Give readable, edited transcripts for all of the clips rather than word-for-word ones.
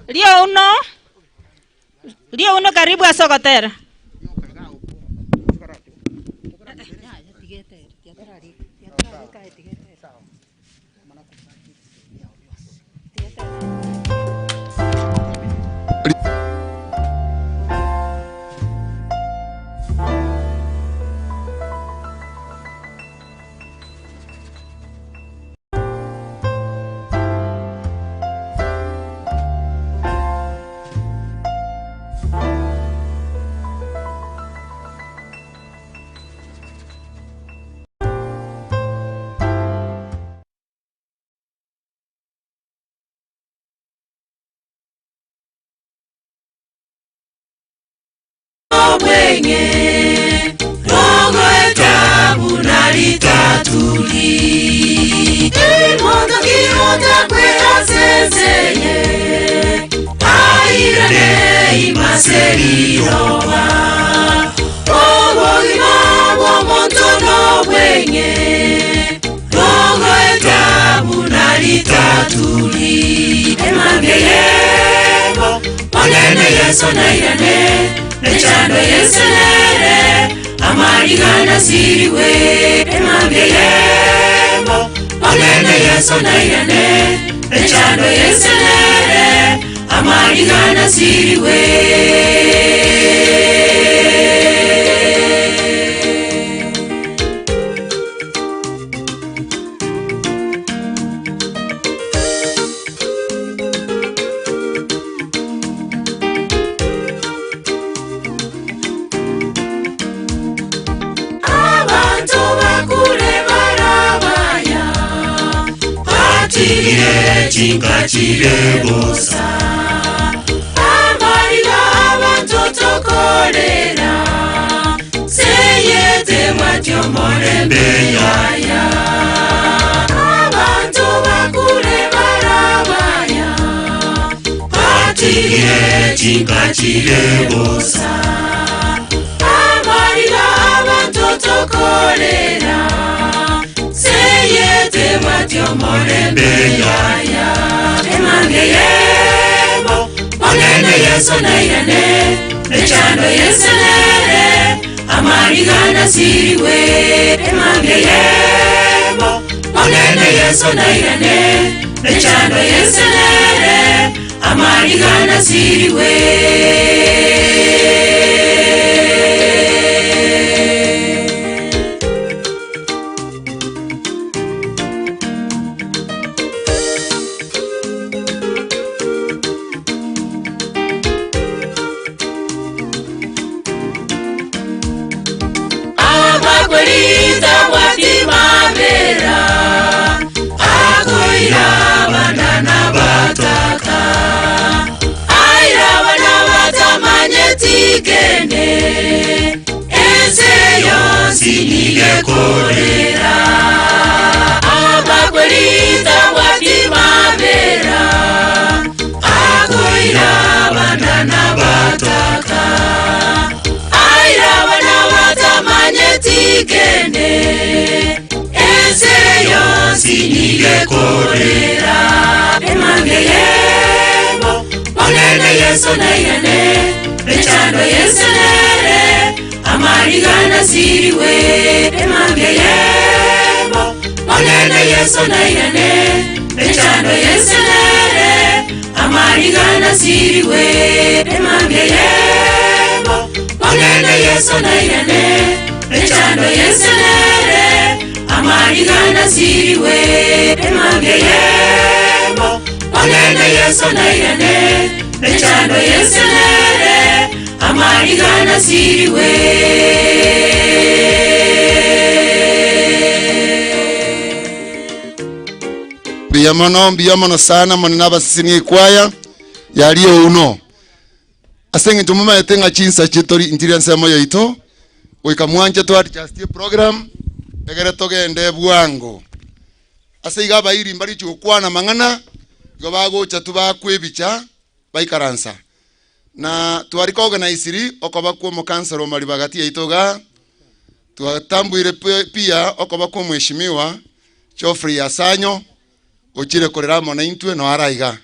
Riouno, riouno karibu ase ogotera. nobweng'e rogoeta buna ritaturi. Imoto ki otakwe ase ense eye, airane ime ase riroba. Obogima bw'omonto nobweng'e rogoeta buna ritaturi. Emambia yebo, Monene Yeso nairane, mechando y'ense nere, amariga nasirigwe. Emambia yebo, Monene Yeso nairane, mechando y'ense nere, amariga nasirigwe. Abanto bakure barabaya, batigire chinka chire bosa. Amariga abanto tokorera, seyete mwatio morembe yaya. Abanto bakure barabaya, batigire chinka chire bosa. Amariga abanto tokorera, seyete mwatio morembe yaya. Emambia yebo, Monene Yeso nairane, mechando y'ense nere, amariga nasirigwe. Emambia yebo, Monene Yeso nairane, mechando y'ense nere, amariga nasirigwe. Amakweri tabwati mabera, akoira abana n'abataka, aira abana batamanyeti kende, ense yonsi nigekorera. Amakweri tabwati mabera, akoira abana n'abataka, aira abana batamanyeti kende, ense yonsi nigekorera. Emambia yebo, Monene Yeso nairane, mechando y'ense nere, amariga nasirigwe. Emambia yebo, Monene Yeso nairane, mechando y'ense nere, amariga nasirigwe. Emambia yebo, Monene Yeso nairane, mechando y'ense nere, amariga nasirigwe. Emambia yebo, Monene Yeso nairane, mechando y'ense nere, amariga nasirigwe. Mbuya mono, mbuya mono sana monene abaseseni ekwaya yaria ouno. Ase eng'encho momaete ng'a chinsa chitori nchire ensemo yaito, goika mwanche to adjust eprogram egere togende bwango. Ase igo abairi mbarichi gokwana amang'ana, igo bagocha tu bakwa ebicha baikaransa. Na twari koorganisiri okoba kwa omokansara o Mariba gati yaito igaa, twatambuire pia okoba kwa omweshimiwa Geoffrey Asanyo, ochire korera amo naintwe noe ara igaa.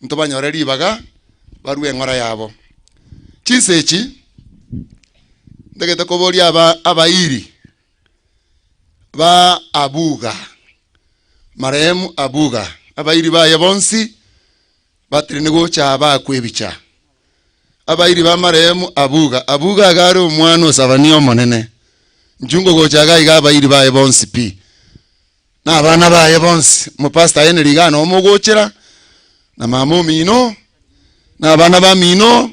Ntobanyore ribaga barue eng'ora yabo. Chinsa echi ntagete koboria aba abairi ba Abuga, marehemu Abuga, abairi baye bonsi batirine gocha aba akwe ebicha. Abairi ba marehemu Abuga, Abuga iga are omwana o Sabania omonene, nchungo gocha iga iga abairi baye bonsi pi, na abana baye bonsi, omopastor Henry iga nomo ogochera, na mama omino, na abana bamino,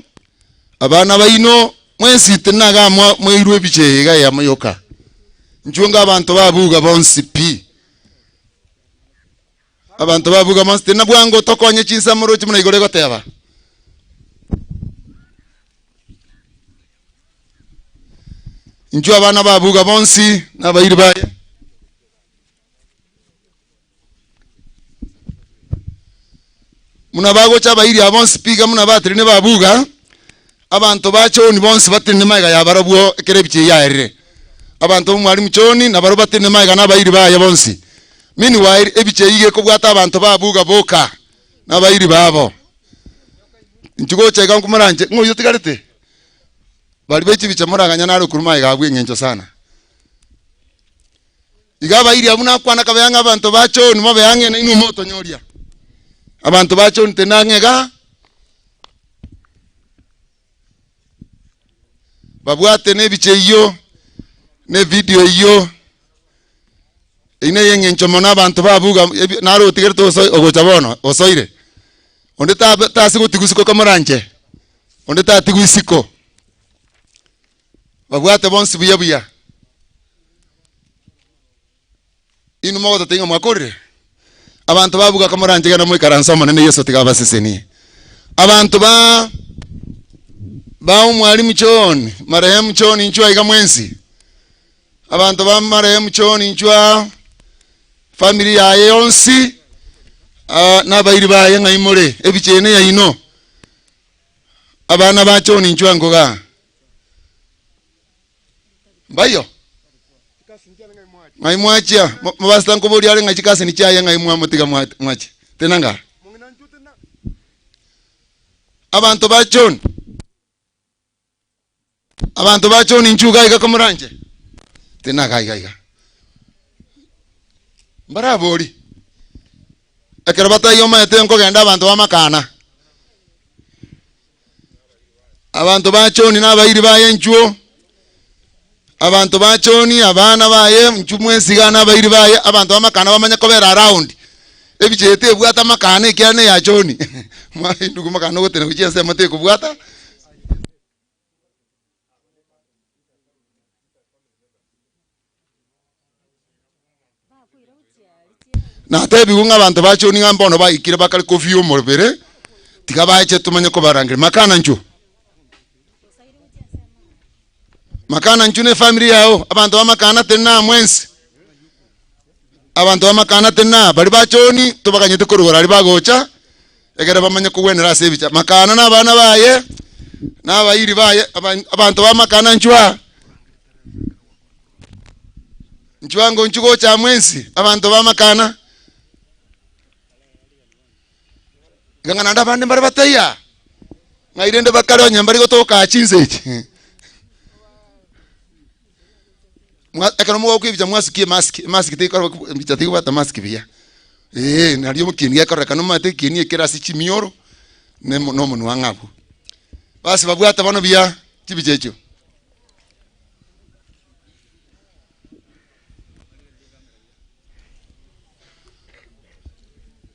abana baino, mwensi tena iga mwa mwairwe ebicha eye iga eyemo yoka. Inchuo nga abanto ba Abuga bonsi pi. Abanto babuga bonsi, tena bwango tokonye chinsa moroche buna igoro egoteba. Inchuo abana ba Abuga bonsi na abairi baye. Buna bagocha abairi aba bonsi pi iga buna batenene babuga, abanto ba John bonsi batenene magega ya barabwo ekero ebicha eyio yaerire. Abanto b'omwalimu John nabarabwo batenene magega na abairi baye bonsi. Meanwhile, ebicha eyio iga ekobwata abanto babuga boka na abairi babo. Inchuo gocha iga nkomoranche, ng'a oyio otigarete? Baria be chibicha moraganya nare okorwa magega abwo eng'encho sana. Iga abairi abwo nakwana kabe ang'e abanto ba John mobe ang'e nainwe motonyoria. Abanto ba John tena ang'e iga babwate na ebicha eyio na evideo eyio eyio neye eng'encho mono abanto babuga ebi naro otigerete oso ogocha bono osoire. Onde tabe tase gotigwa isiko kamoranche, onde tatigwa isiko. Babwate bonsi buya buya. Inwe mogototebia ng'a mwakorire? Abanto babuga komoranche genda moikaranse Omonene Yeso tiga abasesenie. Abanto ba ba omwalimu John, marehemu John inchuo aiga mwensi. Abanto ba marehemu John inchuo aa, family yaye yonsi, ah, na abairi baye ng'ai more, ebicha eye neyaino. Abana ba John inchuo ango igaa. Mbayo? Ng'ai mwachia? Mo- Mobasita nkoboria are ng'a chikasini chiaye ng'ai mwamotiga mwa- mwachia? Tena ng'a. Abanto ba John. Abanto ba John inchuo iga iga komoranche. Tena iga iga iga. Mbarabori. Ekero bataiyo omanyete nkogenda abanto bamakana. Abanto ba John na abairi baye inchuo, abanto ba John, abana baye, inchuo mwensi iga na abairi baye, abanto b'amakana bamanye kobera around. Ebicha eye tebwate amakana ekiagera na eya John. Ndugu makana ogotena gochia ensemo tekobwata. Natebigwe ng'a abanto ba John ng'a mbono baikire bakare kofia omobere, tiga bache tomanye kobarangeria. Makana nchwo. Makana nchwo na efamiri yao, abanto ba Makana tari mwensi. Abanto ba Makana tari na, baria ba John tobaganyete korwa igoro aria bagocha, ekere bamanye kogwenera ase ebicha. Makana na abana baye, na abairi baye, aba- abanto ba Makana nchwo aa. Inchuo ango inchuo gocha amo ense, abanto b'amakana. Iga ng'a naende abande mbare bataiyo aa, ng'ai rende bakare onye mbari gotoka aa chinsa echi. Mwa ekero mogokwa ebicha mwasukia emask, emask tekora ebicha tekobwata mask buya, eh, nario ekieni gekororekana omanyete ekieni ekere ase chimioro, na emo na omonwa ang'e abwo. Basi babwate bono buya chibicha echio.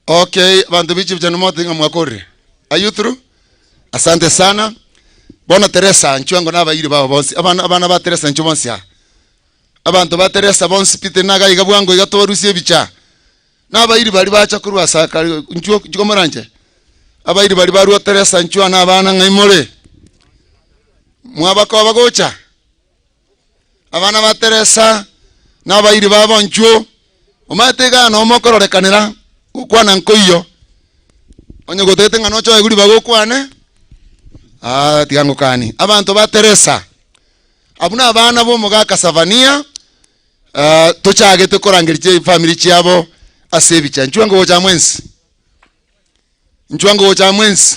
Okay, abanto be chibicha nimotebe ng'a mwakorire. Are you through? Asante sana. Bono Teresa inchuo ango na abairi bao bonsi, abana abana ba Teresa inchuo bonsi aa. Abanto ba Teresa bonsi pi tena iga iga bwango iga tobarusie ebicha. Na abairi baria bacha korwa ase akare inchuo inchuo moranche. Abairi baria barua Teresa inchuo na abana ng'ai more? Mwabakoba gocha? Abana ba Teresa na abairi babo inchuo, omanyete igaa noo mokororekanera gokwana nkoiyo. Onye gotagete ng'a noche oegwe ribaga okwane, ah, tiga ngokanie. Abanto ba Teresa, abwo na abana b'omogaka Savania, ah, tochagete korangeria chifamiri chiabo ase ebicha. Inchuo ngogocha mwensi. Inchuo ngogocha mwensi.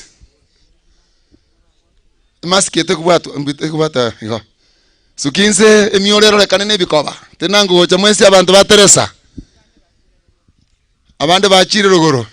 Emask etekobwatwa mbi tekobwata igo. Suka inse emioro erorekane na ebikoba, tena ngogocha mwensi abanto ba Teresa. Abande bachire rogoro.